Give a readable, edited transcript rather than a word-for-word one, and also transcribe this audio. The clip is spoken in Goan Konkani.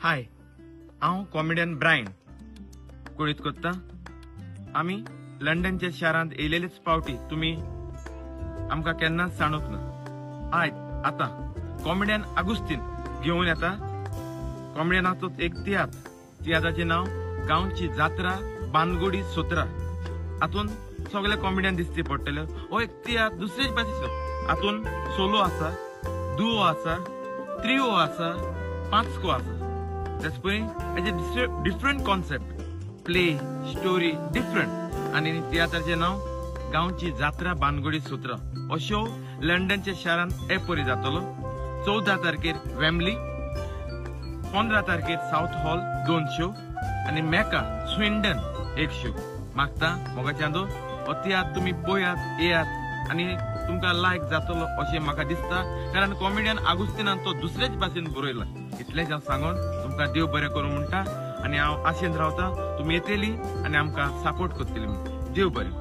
हाय, हांव कॉमेडियन ब्रायन कळीत करता. आमी लंडनच्या शारांत येयलेलेच पावटी तुमी आमकां केन्नाच सांडूंक ना. आयज आतां कॉमेडियन आगुस्तीन घेवन येता कॉमेडियनाचो एक तियात्र. तियात्राचें नांव गांवची जात्रा बानगोडी सोत्रा. हातून सगळे कॉमेडियन दिसती पडटले. हो एक तियात्र दुसरेच भाशेचो. हातून सोलो आसा, दुओ आसा, त्रिओ आसा, पांचको आसा. तेच पळय हेजे different concept, play, story different. आनी तियात्राचें नांव गांवची जात्रा बानगोडी सोत्रा. हो शो लंडनच्या शारांत एपरी जातलो. 14 तारखेर वेम्बली, 15 तारखेर सावथ हॉल 2 शो आनी मेका स्विंडन 1 शो. मागता मोगाच्यांदो हो तियात्र तुमी पळयात, येयात आनी तुमकां लायक जातलो अशें म्हाका दिसता, कारण कॉमेडियन आगुस्तिनान तो दुसरेच भाशेन बरयला. इतलेंच हांव सांगून तुमकां देव बरें करूं म्हणटा आनी हांव आशेन रावता तुमी येतली आनी आमकां सपोर्ट करतली म्हूण. देव बरें.